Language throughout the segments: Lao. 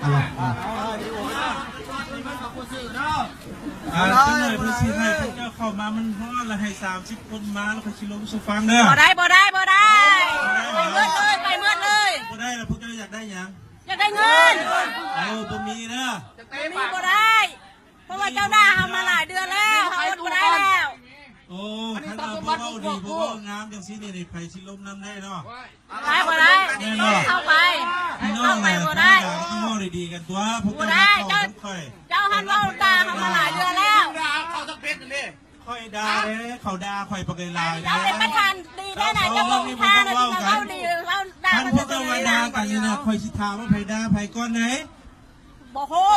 ອ່າ ຈັກໜ້ອຍເພິ່ນຊິໃຫ້ພວກເຈົ້າເຂົ້າມາ ມັນຮ້ອນລະ ໃຫ້ສາມສິບຄົນມາ ລະຂ້ອຍຊິລົງສູ່ຟັງເດີ. ບໍ່ໄດ້ ບໍ່ໄດ້ ບໍ່ໄດ້ ໄປໝົດເລີຍ ໄປໝົດເລີຍ. ບໍ່ໄດ້ລະ ພວກເຈົ້າຢາກໄດ້ຫຍັງ? ຢາກໄດ້ເງິນ. ເອົາ ບໍ່ມີເດີ ບໍ່ມີ ບໍ່ໄດ້. ເພາະວ່າເຈົ້າດ່າເຮົາມາຫຼາຍເດືອນແລ້ວ ເຮົາອົດບໍ່ໄດ້ແລ້ວ. ໂອ້ ຄັນວ່າບໍ່ເວົ້າດີ ບໍ່ເວົ້າງາມຈັ່ງຊີ້ນີ້ ໃຜຊິລົມນຳໄດ້ເນາະ? ໄປບໍ່ໄດ້ ແມ່ນບໍ່? ເຂົ້າໄປ ພີ່ນ້ອງ ເຂົ້າໄປບໍ່ໄດ້ ເວົ້າດີໆກັນຕົວະ ພວກເຈົ້າ ບໍ່ໄດ້ ເຈົ້າ ເຈົ້າຫັ້ນເວົ້າດ່າເຮົາມາຫຼາຍເດືອນແລ້ວ. ຂ້ອຍດ່າເດ້ ເຂົາດ່າຂ້ອຍປາກຫຼາຍໆເດ້. ເຈົ້າເປັນປະທານດີແທ້ນະ ເຈົ້າບໍ່ມີທ່ານະ ເວົ້າດີ ເວົ້າດ່າກັນ. ຄັນພວກເຈົ້າວ່າດ່າກັນນີ້ນະ ຂ້ອຍຊິຖາມວ່າໃຜດ່າໃຜກ່ອນໃດ? ບໍ່ຮູ້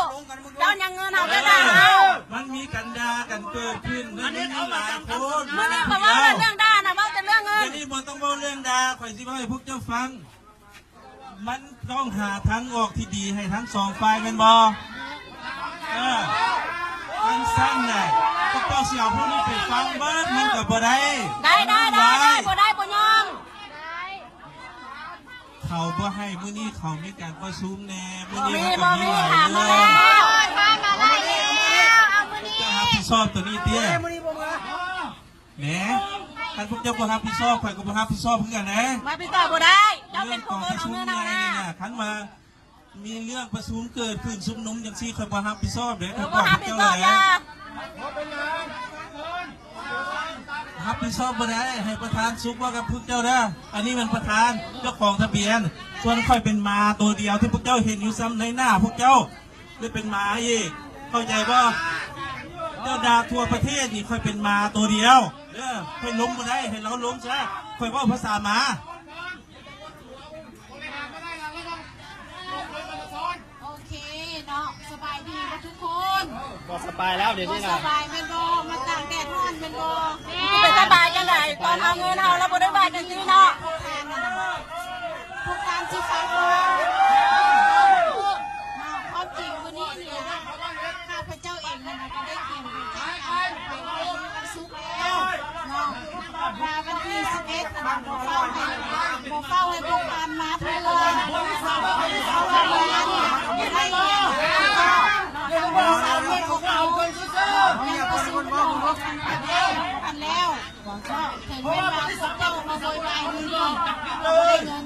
ເຈົ້າຍັງເງິນເຮົາ ເຈົ້າດ່າເຮົາ. ມັນມີການດ່າກັນເກີດຂຶ້ນ ມັນມີຫຼາຍຄົນ. ມື້ນີ້ບໍ່ເວົ້າເລື່ອງດ່ານະ ເວົ້າແຕ່ເລື່ອງເງິນ. ດຽວນີ້ບໍ່ຕ້ອງເວົ້າເລື່ອງດ່າ ຂ້ອຍຊິເວົ້າໃຫ້ພວກເຈົ້າຟັງ. ມັນຕ້ອງຫາທາງອອກທີ່ດີໃຫ້ທັງສອງຝ່າຍແມ່ນບໍ່? ເອີ ຈັ່ງຊັ້ນນະ ພວກເຈົ້າຊິເອົາພວກນີ້ໄປຟັງເບິດ ມັນກໍບໍ່ໄດ້. ໄດ້ ໄດ້ ໄດ້ ບໍ່ໄດ້ ບໍ່ຍອມ. ເຂົາບໍ່ໃຫ້ ມື້ນີ້ເຂົາມີການປະຊຸມແດ່ ມື້ນີ້ມັນກໍມີຫຼາຍເລື່ອງ. ເຈົ້າຮັບຜິດຊອບໂຕນີ້ຕິ ແໝ ຄັນພວກເຈົ້າບໍ່ຮັບຜິດຊອບ ຂ້ອຍກໍບໍ່ຮັບຜິດຊອບຄືກັນເດ້. ຮັບຜິດຊອບບໍ່ໄດ້ ເຈົ້າເປັນຜູ້ເອົາເງິນເຮົານະ. ຄັນວ່າມີເລື່ອງປະຊຸມເກີດຂຶ້ນ ຊຸມນຸມຈັ່ງຊີ້ ຂ້ອຍບໍ່ຮັບຜິດຊອບເດ້ ຂ້ອຍບອກພວກເຈົ້າແລ້ວ. ຮັບຜິດຊອບບໍ່ໄດ້ ໃຫ້ປະທານສຸກເວົ້າກັບພວກເຈົ້າເດີ. ອັນນີ້ແມ່ນປະທານເຈົ້າຂອງທະບຽນ ສ່ວນຂ້ອຍເປັນໝາໂຕດຽວທີ່ພວກເຈົ້າເຫັນຢູ່ຊ້ຳໃນໜ້າພວກເຈົ້າ ແລະເປັນໝາອີກ ເຂົ້າໃຈບໍ່? ເຈົ້າດ່າທົ່ວປະເທດນີ້ ຂ້ອຍເປັນໝາໂຕດຽວເດີ ຂ້ອຍລົມບໍ່ໄດ້ ໃຫ້ລາວລົມຊະ ຂ້ອຍເວົ້າພາສາໝາ. ໂອເຄເນາະ ສະບາຍດີບໍ່ທຸກຄົນ? ບໍ່ສະບາຍແລ້ວດຽວນີ້ນະ. ບໍ່ສະບາຍແມ່ນບໍ່? ມາຕາກແດດຮ້ອນແມ່ນບໍ່? ຊິໄປສະບາຍຈັ່ງໃດ ຕອນເອົາເງິນເຮົາລະບໍ່ໄດ້ວ່າຈັ່ງຊີ້ເນາະ. ພວກທ່ານຊິຟັງບໍ່? ເນາະ ຄວາມຈິງມື້ນີ້ນີ້ນະ ຂ້າພະເຈົ້າເອງນະ ກໍໄດ້ກຽມໄປຈັດການໄປເລື່ອງປະຊຸມ ແລ້ວເນາະ ວ່າວັນທີສິບເອັດນະ ບໍ່ເຝົ້າໃຫ້ ບໍ່ເຝົ້າໃຫ້ພວກທ່ານມາເທື່ອ ເພາະວ່າງານບໍ່ໄດ້ຫຍັງເນາະ ທາງບໍລິສັດແມ່ນພວກເຮົາຍັງປະຊຸມຢູ່ກັນແລ້ວ ເຖິງແມ່ນວ່າພວກເຈົ້າມາໂວຍວາຍມື້ນີ້ ບໍ່ໄດ້ເງິນ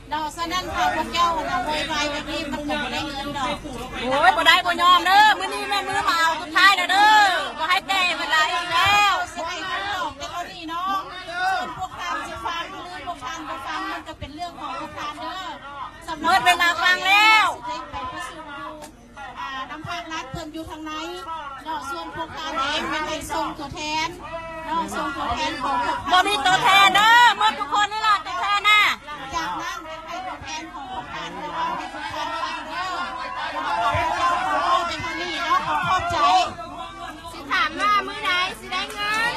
ເນາະ ສະນັ້ນຖ້າພວກເຈົ້າຫັ້ນນະໂວຍວາຍແບບນີ້ ມັນກໍບໍ່ໄດ້ເງິນດອກ. ໂອ້ຍ ບໍ່ໄດ້ ບໍ່ຍອມເດີ ມື້ນີ້ແມ່ນມື້ມາເອົາສຸດທ້າຍແລ້ວເດີ ບໍ່ໃຫ້ແຕ່ເວລາອີກແລ້ວ. ຊິໃຫ້ເງິນດອກແຕ່ເທົ່ານີ້ເນາະ ສ່ວນພວກທ່ານຊິຟັງ ຫຼື ພວກທ່ານບໍ່ຟັງ ມັນກໍເປັນເລື່ອງຂອງພວກທ່ານເດີ. ໝົດເວລາຟັງແລ້ວ ຊິໄດ້ໄປປະຊຸມຢູ່ ອ່າ ນຳພາກລັດເພິ່ນຢູ່ທາງໃນເນາະ ສ່ວນພວກທ່ານເອງແມ່ນໃຫ້ສົ່ງຕົວແທນເນາະ ສົ່ງຕົວແທນຂອງພວກທ່ານ. ບໍ່ມີຕົວແທນເດີ ໝົດທຸກຄົນນີ້ລະຕົວແທນນະ. ຫຼັງຈາກນັ້ນໃຫ້ຕົວແທນຂອງພວກທ່ານມາເວົ້າໃຫ້ພວກທ່ານຟັງເດີ. ເວົ້າໄປເທົ່ານີ້ເນາະ ຂໍຂອບໃຈ. ຊິຖາມວ່າມື້ໃດຊິໄດ້ເງິນ?